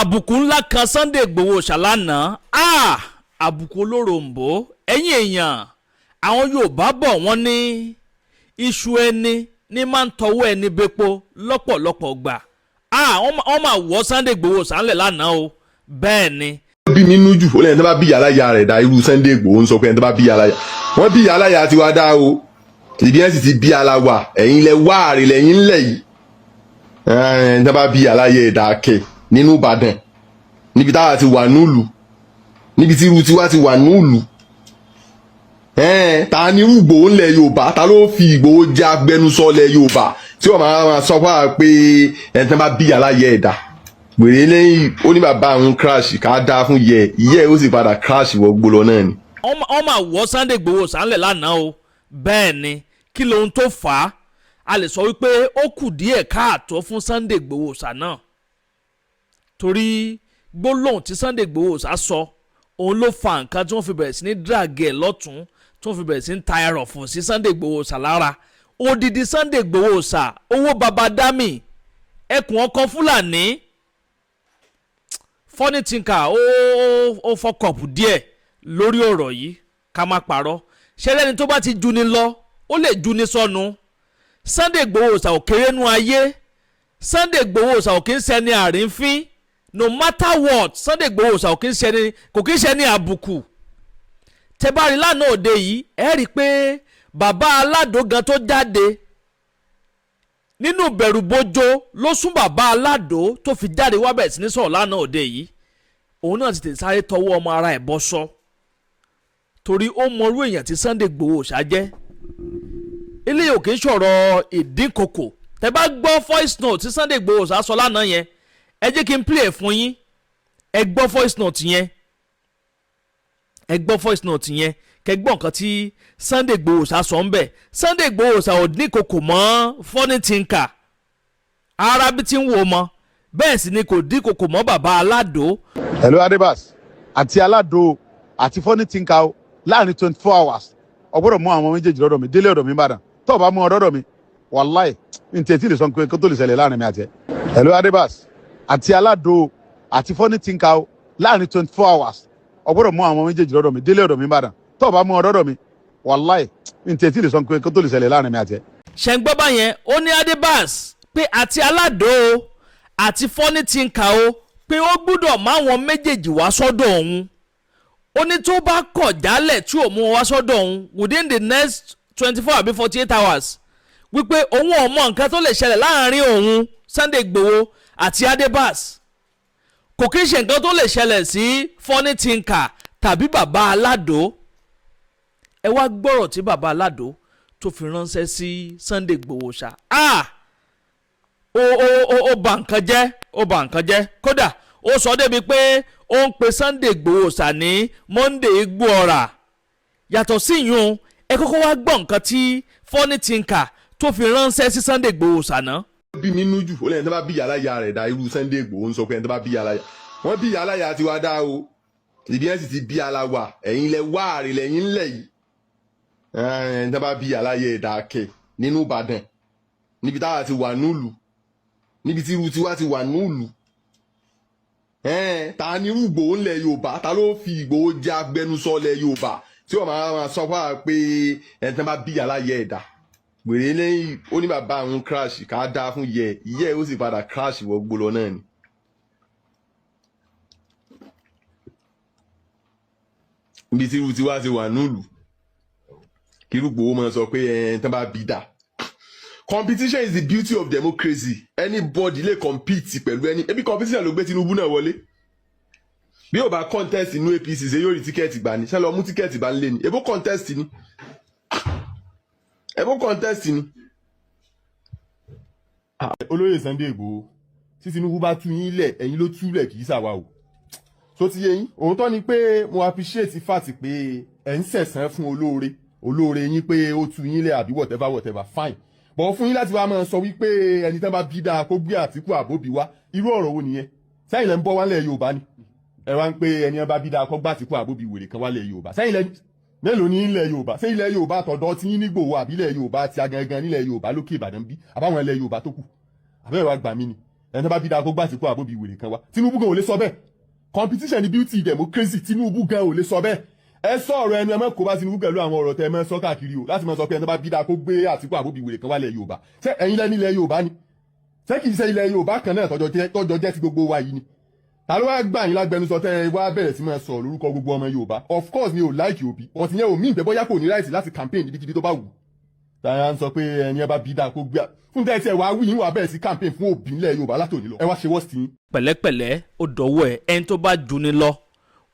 Àbùkù ńlá kan Sunday Igboho ṣàlànà, àbùkù olóròǹbó. Ẹ̀yìn èèyàn, àwọn Yorùbá bọ̀, wọ́n ní iṣu ẹni ní máa ń tọwọ́ ẹni bepo lọ́pọ̀lọpọ̀ gbà. Wọ́n máa wọ́ Sunday Igboho sálẹ̀ lánàá o. Bẹ́ẹ̀ ni. Bí mi nú jù, ó lẹ́yìn tó bá bí yàrá ya rẹ̀ dá. Irú Sunday Igboho ń sọ pé ẹni tó bá bí yàrá ya wọ́n bí yàrá ya tiwa dá o. Ìbí ẹ̀ sì ti bí ala wà, ẹ̀yin lẹ wá àrè lẹ́yìn ńlẹ̀ yìí. Ẹni tó bá bí yàrá yẹ ẹ̀dá kẹ̀ nínú Ìbàdàn, níbi táwa ti wà núùlù, níbi tí irú tiwa ti wà núùlù. Ta ni irú Ìgbòho ńlẹ̀ Yorùbá? Ta ló fi Ìgbòho jẹ́ agbẹnusọ ńlẹ̀ Yorùbá tí wọ́n máa sọ fún wa pé ẹni tó bá bí yàrá yẹ ẹ̀dá wèrè lẹ́yìn? Ó ní bàbá àwọn crash ká dáa fún yẹ ìyẹ́, ó sì padà crash wọ gbó lọ náà ni. Wọ́n máa wọ́ Sunday Igboho sálẹ̀ lánàá o. Bẹ́ẹ̀ ni. Kí lohun tó fà á? A lè sọ wípé ó kù díẹ̀ káàtó fún Sunday Igboho sà náà, torí gbólóhùn tí Sunday Igboho sà sọ, òun ló fa nǹkan tí wọ́n fi bẹ̀rẹ̀ sí ní drag ẹ̀ lọ́tún, tí wọ́n fi bẹ̀rẹ̀ sí ní ta ẹrọ̀fọ̀ sí Sunday Igboho sà lára. Odidi Sunday Igboho sà, owó baba dami, ẹkùn ọkọ Fúlàní, Funny Thinker, ó fọkọ̀pù díẹ̀ lórí ọ̀rọ̀ yìí. Ká má parọ́, ṣẹlẹ́ni tó bá ti juni lọ, ó lè juni sọnù. Sunday Igboho sà ò kéré nú ayé. Sunday Igboho sà ò kí ń ṣẹni àrífín. No matter what, Sunday Igboho sà ò kí ń ṣẹni, kò kí ń ṣẹni àbùkù. Tẹ́ bá rí lánàá òde yìí, ẹ rí i pé bàbá Aládò gan tó jáde nínú bẹ̀rùbojo ló sún bàbá Aládò tó fi jáde wá bẹ̀rẹ̀ sí ní sọ̀rọ̀ lánàá òde yìí. Òun náà ti tètè sáré tọwọ́ ọmọ ara ẹ̀ bọ́ sọ, torí ó mọrú èèyàn tí Sunday Igboho ṣá jẹ́. Eléyìí ò kì í sọ̀rọ̀ ìdínkòkò. Tẹ́ bá gbọ́ voice note tí Sunday Igboho ṣá sọ lánàá yẹn, ẹ jẹ́ kí n play ẹ̀ fún yín. Ẹ gbọ́ voice note yẹn, ẹ gbọ́ voice note yẹn, kẹ́ gbọ́ nǹkan tí Sunday Igboho ṣá sọ ń bẹ̀. Sunday Igboho ṣá ò dínkòkò mọ́ Funny Thinker ara bí tí ń wò mọ́, bẹ́ẹ̀ sì ni kò dínkòkò mọ́ bàbá Aládò. Hello Adébas àti Aládò àti Funny Thinker o, láàrin 24 hours, o gbọ́dọ̀ mú àwọn méjèèjì lọ́dọ̀ mi délé ọ̀dọ̀ mi Ìbàdàn. Tó o bá mú ọ lọ́dọ̀ mi, wàláì, n tẹ̀ tí lè sọ pé kó tó lè ṣẹlẹ̀ láàrin mi àti ẹ. Hello Adébas àti Aládò àti Funny Thinker o, láàrin 24 hours, o gbọ́dọ̀ mú àwọn méjèèjì lọ́dọ̀ mi délé ọ̀dọ̀ mi Ìbàdàn. Tó o bá mú ọ lọ́dọ̀ mi, wàláì, n tẹ̀ tí lè sọ pé kó tó lè ṣẹlẹ̀ láàrin mi àti ẹ. Ṣẹ̀ǹgbọ́ báyẹn? Ó ní Adébas pé àti Aládò o àti Funny Thinker o, pé ó gbúdọ̀ máwọn méjèèjì wá sọ́dọ̀ òun. Ó ní tó bá kọ̀ jálẹ̀ tí ò mú wọn wá sọ́dọ̀ òun within the next 24 àbí 48 hours, wípé òun ò mọ nǹkan tó lè ṣẹlẹ̀ láàrin òun Sunday Igboho àti Adébas. Kò kí ń ṣe nǹkan tó lè ṣẹlẹ̀ sí Funny Thinker tàbí bàbá Aládò. Ẹ wá gbọ́rọ̀ tí bàbá Aládò tó fi ránṣẹ́ sí Sunday Igboho ṣá. Ah, ó bà nǹkan jẹ́, ó bà nǹkan jẹ́. Kódà ó sọ débi pé ó ń pe Sunday Igboho ṣá ní Monday Igbóọrà. Yàtọ̀ sí yún, ẹ kọ́kọ́ wá gbọ́ nǹkan tí Funny Thinker tó fi ránṣẹ́ sí Sunday Igboho ṣá náà. Bí mi nú jù, ó lẹ́yìn tó bá bí yàrá ya rẹ̀ dá. Irú Sunday Igboho ń sọ pé ẹni tó bá bí yàrá ya wọ́n bí yàrá ya tiwa dá o. Ìbí ẹ̀ sì ti bí ala wà, ẹ̀yin lẹ wá àrè lẹ́yìn ńlẹ̀ yìí. Ẹni tó bá bí yàrá yẹ ẹ̀dá kẹ̀ nínú Ìbàdàn, níbi táwa ti wà núùlù, níbi tí irú tiwa ti wà núùlù. Ta ni irú Ìgbòho ńlẹ̀ Yorùbá? Ta ló fi Ìgbòho jẹ́ agbẹnusọ ńlẹ̀ Yorùbá tí wọ́n máa sọ fún wa pé ẹni tó bá bí yàrá yẹ ẹ̀dá wèrè lẹ́yìn? Ó ní bàbá àwọn crash ká dáa fún yẹ ìyẹ́, ó sì padà crash wọ gbó lọ náà ni. Ibi tí irú tiwa ti wà núùlù, kí irú Ìgbòho máa sọ pé ẹni tó bá bí dà. Competition is the beauty of democracy. Anybody lè compete pẹ̀lú ẹni ebi. Competition ló gbé Tinubu náà wọlé. Bí ó bá contest inú APC, ṣe yóò rí ticket gbà ní? Ṣé lọ mú ticket bá ń lé ní? Ebó contest ni, ebó contest ni. Olóyè Sunday Igboho, tí Tinubu bá tú yín lẹ̀, ẹ̀yin ló túlẹ̀, kì í ṣàwa o. So ti yé yín, òótọ́ ni pé mo appreciate fact pé ẹ̀ ń sẹ̀sán fún olóore, olóore yín, pé ó tú yín lẹ̀ àbí whatever whatever, fine. Bọ̀ fún yín láti wá máa sọ wípé ẹni tán bá bí dáa kó gbé Àtìkù àbóbi wá, irú ọ̀rọ̀ wo nìyẹn? Sẹ́yìn lẹ́ ń bọ́ wálẹ̀ Yorùbá ni ẹ wá ń pé ẹni bá bí dáa kó gbé Àtìkù àbóbi wèrè kan wálẹ̀ Yorùbá. Sẹ́yìn lẹ́ mélòó ní ilẹ̀ Yorùbá? Ṣé ilẹ̀ Yorùbá tọ̀dọ̀ tí yín nígbòho, àbí ilẹ̀ Yorùbá ti agangan nílẹ̀ Yorùbá lókè Ìbàdàn bí, àbáwọn ilẹ̀ Yorùbá tó kù? Àbẹ́rẹ́ wa gbà mí ni. Ẹni tó bá bí dáa kó gbé Àtìkú àbóbi wèrè kan wá. Tinubu gan ò lè sọ bẹ́ẹ̀. Competition ni beauty democracy. Tinubu gan ò lè sọ bẹ́ẹ̀. Ẹ sọ ọ̀rọ̀ ẹnu, ẹ má kó bá Tinubu pẹ̀lú àwọn ọ̀rọ̀ tẹ ẹ má sọ káàkiri o, láti máa sọ pé ẹni tó bá bí dáa kó gbé Àtìkú àbóbi wèrè kan wálẹ̀ Yorùbá. Ṣé ẹ̀yin lẹ́ni ilẹ̀ Yorùbá ni? Ṣé kìí ṣe ilẹ̀ Yorùbá kan náà tọ́jọ́ jẹ́ ti gbogbo wa yìí ni? Ta ló wá gbà yín lágbẹnusọ tẹ́ ẹ wá bẹ̀rẹ̀ sí máa sọ̀rọ̀ lórúkọ gbogbo ọmọ Yorùbá? Of course, mi ò like Obi, but ìyẹn ò mí ìgbẹ́ bóyá kò ní right láti campaign níbikíbi tó bá wù. Táyà ń sọ pé ẹni ẹ bá bí dáa kó gbé fún tẹ́ ẹ tiẹ̀ wá wí yín, wà bẹ̀rẹ̀ sí campaign fún Obi ńlẹ̀ Yorùbá látòní lọ. Ẹ wá ṣe worst yín. Pẹ̀lẹ́pẹ̀lẹ́, ó dọ̀wọ́ ẹ̀. Ẹni tó bá juni lọ,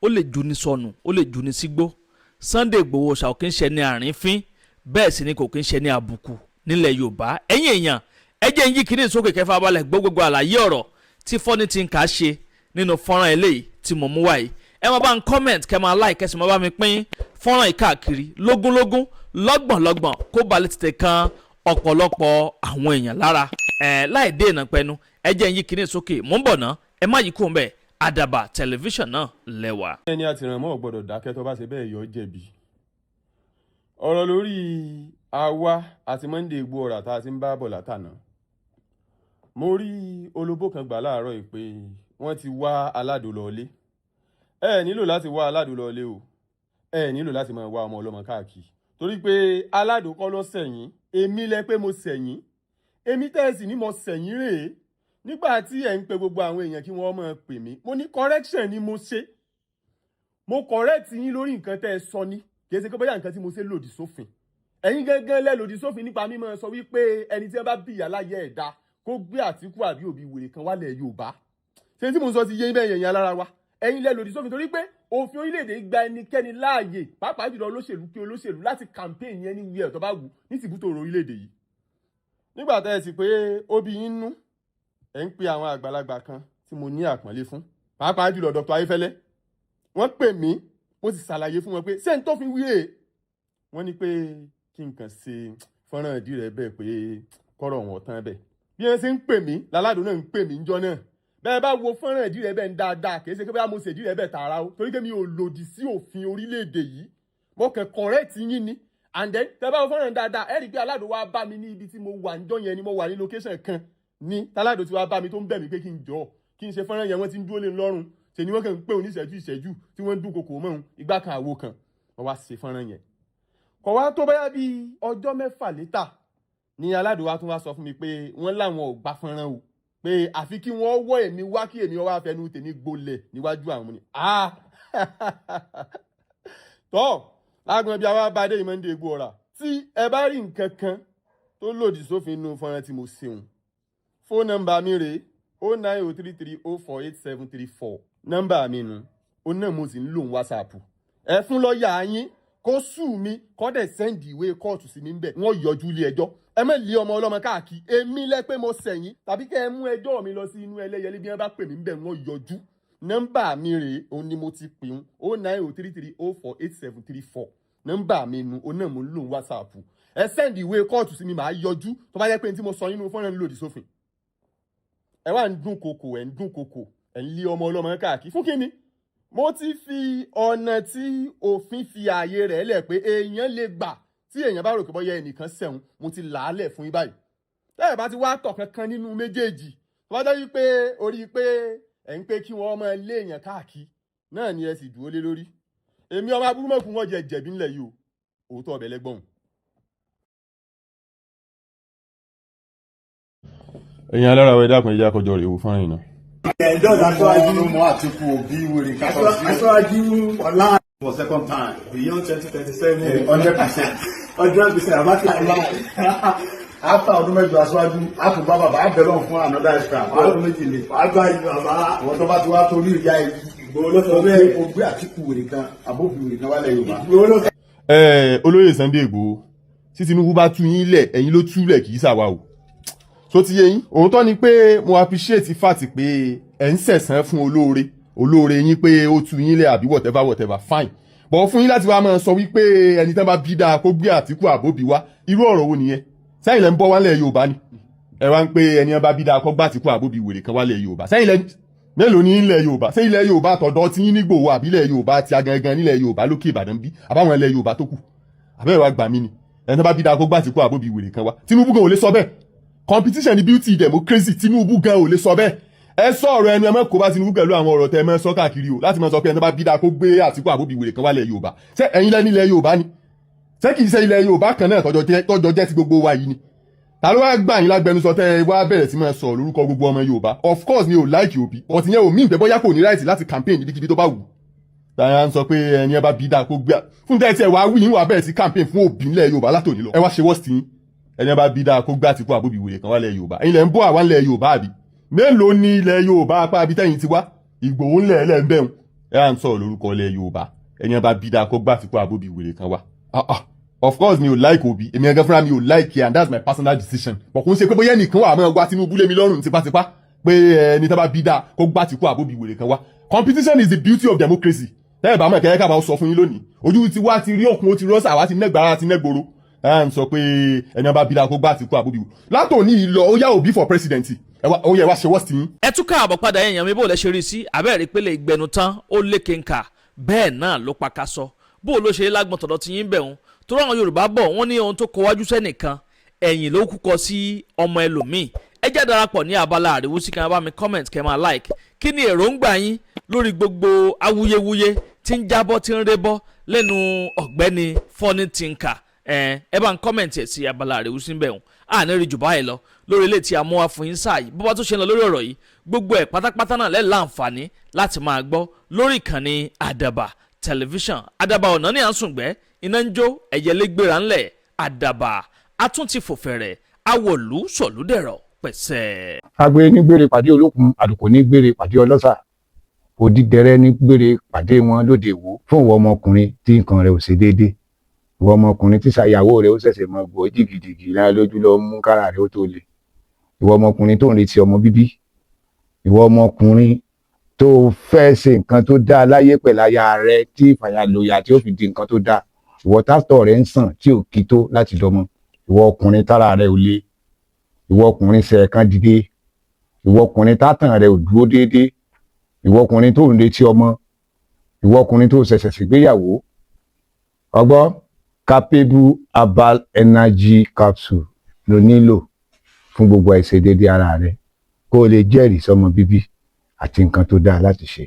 ó lè juni sọnù, ó lè juni sígbó. Sunday Igboho ṣà ò kí ń ṣe ní àrífín, bẹ́ẹ̀ sì ni kò kí ń ṣe ní àbùkù nílẹ̀ Yorùbá. Ẹ̀yin èèyàn, ẹ jẹ́ ń yí kíní sókè kẹfà balẹ̀ gbọ́ gbogbo àlàyé ọ̀rọ̀ tí Funny Thinker ṣe nínú fọ́nrán eléyìí tí mo mú wáyé. Ẹ máa bá ń comment, kẹ́ máa like, kẹ́ sì máa bá mi pín fọ́nrán yìí káàkiri lógúnlógún, lọ́gbọ̀nlọ́gbọ̀n, kó balẹ̀ tètè kan ọ̀pọ̀lọpọ̀ àwọn èèyàn lára. Ẹ láì dé ìnà pẹnu, ẹ jẹ́ ń yí kíní sókè. Mò ń bọ̀ ná, ẹ má yí kúrò ńbẹ̀. Àdàbà Tẹlifíṣàn náà lẹ́wà. Ẹni àtìrànmọ́ ò gbọ́dọ̀ dákẹ́, tó bá ṣe bẹ́ẹ̀ yọ jẹ̀bi. Ọ̀rọ̀ lórí àwa àti Monday Igboho ọ̀rà tá a ti ń bá bọ̀ látànà, mo rí olóbó kan gbà láàárọ̀ yìí pé wọ́n ti wá aládò lọ́ọ́lé. Ẹ nílò láti wá aládò lọ́ọ́lé o, ẹ nílò láti máa wá ọmọ ọlọ́mọ káàkiri, torí pé aládò kọ́ ló sẹ̀yìn. Èmi lẹ pé mo sẹ̀yìn, èmi tẹ́ ẹ sì ní mo sẹ̀yìn rèé. Nígbà tí ẹ̀ ń pe gbogbo àwọn èèyàn kí wọ́n máa pè mí, mo ní correction ni mo ṣe. Mo correct yín lórí nǹkan tẹ́ ẹ sọ ní. Kì í ṣe pé bóyá nǹkan tí mo ṣe lòdì sófin. Ẹ̀yin gángan lẹ́ lòdì sófin nípa mímọ́ sọ wípé ẹni tí wọ́n bá bí ìyá láyé ẹ̀dá kó gbé Àtìkú àbí Òbí wèrè kan wálẹ̀ Yorùbá. Ṣé tí mo sọ ti yé bẹ́ẹ̀ yẹn alára wa? Ẹ̀yin lẹ́ lòdì sófin, torí pé òfin orílẹ̀-èdè gba ẹnikẹ́ni láàyè, pàápàá jùlọ olóṣèlú kí olóṣèlú, láti campaign yẹn ní wíẹ̀ tó bá wù ní tìbútòrò orílẹ̀-èdè yìí. Nígbà tá ẹ sì pé ó bí yín nú, ẹ̀ ń pe àwọn àgbàlagbà kan tí mo ní àpọ́nlé fún, pàápàá jùlọ Dr. Ayéfẹ́lẹ́. Wọ́n pè mí, mo sì ṣàlàyé fún wọn pé ṣé n tó fi wí rèé. Wọ́n ní pé kí n kàn ṣe fọ́nrán ìdí rẹ̀ bẹ́ẹ̀, pé kọ́rọ̀ wọn tán bẹ́ẹ̀. Bí wọ́n ṣe ń pè mí láládùn náà ń pè mí ńjọ́ náà. Bẹ́ẹ̀ bá wo fọ́nrán ìdí rẹ̀ bẹ́ẹ̀ ń dáadáa, kì í ṣe pé bóyá mo ṣèdí rẹ̀ bẹ́ẹ̀ tààrà o, torí pé mi ò lòdì sí òfin orílẹ̀-èdè yìí. Mo kàn correct yín ni. And then, tẹ́ bá wo fọ́nrán dáadáa, ẹ rí i pé aládùn wa bá mi ní ibi tí mo wà ńjọ́ yẹn ni. Mo wà ní location kan ní táládùn tí wàá bá mi, tó ń bẹ̀ mí pé kí n jọ kí n ṣe fọ́nrán yẹn. Wọ́n ti ń dúró lé lọ́rùn ṣe ni wọ́n kàn ń pè oníṣẹ́jú ìṣẹ́jú tí wọ́n ń dún kòkò mọ́ òun ìgbà kan àwo kan. Wọ́n wá ṣe fọ́nrán yẹn. Kọ̀ wá tó báyà bíi ọjọ́ 6 later ní aládùn wa tún wá sọ fún mi pé wọ́n láwọn ò gbà fọ́nrán o, pé àfi kí wọ́n wọ́ èmi wá, kí èmi wá fẹnu tèmi gbolẹ̀ níwájú àwọn ni. Tọ́ lágbọ́n bí àwa bá dé ìmọ̀ ń dé egbò ọ̀rà, tí ẹ bá rí nǹkan kan tó lòdì sófin inú fọ́nrán tí mo ṣeun, fóònù nọ́mbà mi rèé: 09033048734. Nọ́mbà mi nu, ó náà mo sì ń lò ní WhatsApp. Ẹ fún lọ́ọ̀yà yín kó sue mi, kó dẹ̀ send ìwé kóòtù sí mi ń bẹ̀, wọ́n yọjú ilé ẹjọ́. Ẹ má lé ọmọ ọlọ́mọ káàkiri. Èmi lẹ pé mo sẹ̀yìn, tàbí kẹ́ ẹ mú ẹjọ́ mi lọ sí inú ẹlẹ́yẹlé, bí wọ́n bá pè mí ń bẹ̀, wọ́n yọjú. Nọ́mbà mi rèé, òun ni mo ti pè ń: 09033048734. Nọ́mbà mi nu, òun náà mo ń lò ní WhatsApp. Ẹ send ìwé kóòtù sí mi, màá yọjú tó bá yẹ pé ní tí mo sọ nínú fọ́nrán lòdì sófin. Ẹ wá ń dún kòkò, ẹ ń dún kòkò, ẹ ń lé ọmọ ọlọ́mọ káàkiri fún kíni? Mo ti fi ọ̀nà tí òfin fi ààyè rẹ̀ lẹ̀ pé èèyàn lè gbà tí èèyàn bá rò pé bóyá ẹnìkan ṣẹ̀wọ̀n, mo ti là á lẹ̀ fún yín báyìí. Tẹ́ẹ̀ bá ti wá tọ̀ kankan nínú méjèèjì, tó bá jẹ́ pé orí pé ẹ̀ ń pé kí wọ́n máa lé èèyàn káàkiri náà ni ẹ sì dúró lé lórí, èmi ọmọ abúrúmọ̀kù wọn jẹ jẹ̀bi ńlẹ̀ yìí o. Òótọ́ ọbẹ̀ lẹ́gbọ̀n. Ẹ̀yin alára wa, ẹ dákun, ẹ jẹ́ àkọjọ rẹ̀ wò fọ́nrán yìí náà. Endorse Aṣíwájú. No more Atiku, Obi wèrè kátó sí. Aṣíwájú ọ̀la. For second time. Beyond 2027. 100%. 100% abati ọ̀la. After ọdún 8 Aṣíwájú, a tún bá bàbá abẹ́lọ́ fún another extra. Ọdún 2 lè. Wàá gba ìlú bàbá. Àwọn tó bá ti wá torí ìyá yìí. Ìgbòho ló sọ bẹ́ẹ̀. O gbé Àtíkù wèrè kan, àbófin wèrè kan wálẹ̀ Yorùbá. Ìgbòho ló sọ. Ẹ olóyè Sunday Igboho, tí Tinubu bá tú yín lẹ̀, ẹ̀yin ló túlẹ̀, kì í ṣàwa o. So ti yé yín? Òótọ́ ni pé mo appreciate fact pé ẹ̀ ń sẹ̀sán fún olóore, olóore yín pé ó tú yín lẹ̀ àbí whatever whatever, fine. Bọ̀ fún yín láti wá máa sọ wípé ẹni tán bá bí dáa kó gbé Àtíkù àbóbí wá, irú ọ̀rọ̀ wo nìyẹn? Sẹ́yìn lẹ́ ń bọ́ wálẹ̀ Yorùbá ni? Ẹ wá ń pé ẹni bá bí dáa kó gbé Àtíkù àbóbí wèrè kan wálẹ̀ Yorùbá. Sẹ́yìn lẹ́ mélòó ní ilẹ̀ Yorùbá? Ṣé ilẹ̀ Yorùbá tọ̀dọ̀ tí yín nígbòho, àbí ilẹ̀ Yorùbá ti agangan nílẹ̀ Yorùbá lókè Ìbàdàn bí, àbáwọn ilẹ̀ Yorùbá tó kù? Àbẹ́rẹ́ wa gbà mí ni. Ẹni tó bá bí dáa kó gbé Àtíkù àbóbí wèrè kan wá, Tinubu gan ò lè sọ bẹ́ẹ̀. Competition ni beauty democracy. Tinubu gan ò lè sọ bẹ́ẹ̀. Ẹ sọ ọ̀rọ̀ ẹnu, ẹ mọ́ kó bá Tinubu pẹ̀lú àwọn ọ̀rọ̀ tẹ ẹ mọ́ sọ káàkiri o, láti mọ́ sọ pé ẹni tó bá bí dáa kó gbé Àtìkú àbóbi wèrè kan wálẹ̀ Yorùbá. Ṣé ẹ̀yin lẹ́ni ilẹ̀ Yorùbá ni? Ṣé kìí ṣe ilẹ̀ Yorùbá kan náà tọ́jọ́ jẹ́ ti gbogbo wa yìí ni? Ta ló wá gbà yín lágbẹnusọ tẹ́ ẹ wá bẹ̀rẹ̀ sí máa sọ̀rọ̀ lórúkọ gbogbo ọmọ Yorùbá? Of course mi ò like Obi, but ìyẹn ò mí ìpẹ́ bóyá kò ní right láti campaign níbikíbi tó bá wù. Tàyà ń sọ pé ẹni ẹ bá bí dáa kó gbé fún tẹ́ ẹ tiẹ̀ wá wí yín, wà bẹ̀rẹ̀ sí campaign fún Obi ńlẹ̀ Yorùbá látòní lọ. Ẹ wá ṣe worst yín. Ẹni ẹ bá bí dáa kó gbé Àtìkú àbóbi wèrè kan wálẹ̀ Yorùbá. Ẹ̀yin lẹ̀ ń bọ́ àwa ńlẹ̀ Yorùbá, àbí mélòó ní ilẹ̀ Yorùbá apá àbí tẹ́yìn ti wá? Ìgbòho ńlẹ̀ ẹlẹ́ ń bẹ̀rùn. Ẹ à ń sọ̀rọ̀ lórúkọ ilẹ̀ Yorùbá. Ẹni ẹ bá bí dáa kó gbé Àtìkú àbóbi wèrè kan wá. Ah ah, of course mi ò like Obi. Èmi ẹgbẹ́ fúnra mi ò like and that's my personal decision, but kò ń ṣe pé bóyá ẹnìkan wà máa wá Tinubu lé mi lọ́rùn tipátipá pé ẹni tó bá bí dáa kó gbá Àtìkú àbóbi wèrè kan wá. Competition is the beauty of democracy. Tẹ́lẹ̀ bá mọ̀ kẹ́kẹ́ kábàá sọ fún yín lónìí, ojú ti wá ti rí òkun, ó ti rọ́ṣà wá ti nẹ́gbàrá ti nẹ́gboro. Ẹ̀ ń sọ pé ẹni bá bí dáa kó gbá Àtìkú àbóbi wèrè látòní ìlọ, ó yá, Obi for president. Ẹ wá, ó yẹ wá ṣe worst yín. Ẹ tún káàbọ̀ padà, èèyàn mi. Bó lẹ ṣe rí sí abẹ́rẹ́ ìpele ìgbẹnu tán, ó lékè ńkà, bẹ́ẹ̀ náà ló pa ká sọ. Bó ló ṣe lágbọ̀n tọ̀dọ̀ tí yín bẹ̀ ń torí àwọn Yorùbá bọ̀, wọ́n ní ohun tó kọ wájú sẹ́nìkan, ẹ̀yìn ló kúkọ sí ọmọ ẹlòmíì. Ẹ jẹ́ darapọ̀ ní abala àríwísí kan, bá mi comment, kẹ́ máa like. Kí ni èròǹgbà yín lórí gbogbo awuyewuye tí ń jábọ́, tí ń rébọ́ lẹ́nu ọ̀gbẹ́ni Funny Thinker? Ẹ ẹ bá ń comment ẹ̀ sí abala àríwísí bẹ̀ ń àní rí jù báyìí lọ lórí ilé tí a mú wá fún yín sáà yìí. Bó bá tó ṣe ń lọ lórí ọ̀rọ̀ yìí, gbogbo ẹ̀ pátápátá náà lẹ́ láǹfààní láti máa gbọ́ lórí ìkànnì Àdàbà Tẹlifíṣàn. Àdàbà ọ̀nà ní à ń sùngbẹ́, iná ń jó, ẹ̀yẹ lé gbéra ńlẹ̀. Àdàbà atúntì fòfẹ̀rẹ̀ awọ̀lú sọ̀lúdẹ̀rọ̀ pẹ̀sẹ̀. Agbe ní gbére pàdé olókun, àlùkò ní gbére pàdé ọlọ́sà, òdìdẹrẹ́ ní gbére pàdé wọn lóde Ìwó. Fún ìwọ ọmọkùnrin tí nǹkan rẹ̀ ò ṣe déédé, ìwọ ọmọkùnrin tí ṣàyàwó rẹ̀ ó ṣẹ̀ṣẹ̀ mọ gbọ́ jìgìjìgì lára lójú lọ mú kára rẹ̀ ó tó le, ìwọ ọmọkùnrin tó ń retí ọmọ bíbí, ìwọ ọmọkùnrin tó fẹ́ ṣe nǹkan tó dáa láyé pẹ̀lú aya rẹ tí ìfàyàlòyà tí ó fi di nǹkan tó dáa, ìwọ tátọ̀ rẹ̀ ń sàn tí ò kí tó láti dọmọ, ìwọ ọkùnrin tára rẹ̀ ò le, ìwọ ọkùnrin ṣẹ̀ẹ̀kan dìde, ìwọ ọkùnrin tátàn rẹ̀ ò dúró déédéé, ìwọ ọkùnrin tó ń retí ọmọ, ìwọ ọkùnrin tó ṣẹ̀ṣẹ̀ ṣègbéyàwó, ọgbọ́ Capable Herbal Energy Capsule ló nílò fún gbogbo àìṣedéédé ara rẹ, kó o lè jẹ́rìí sọmọ bíbí àti nǹkan tó dáa láti ṣe.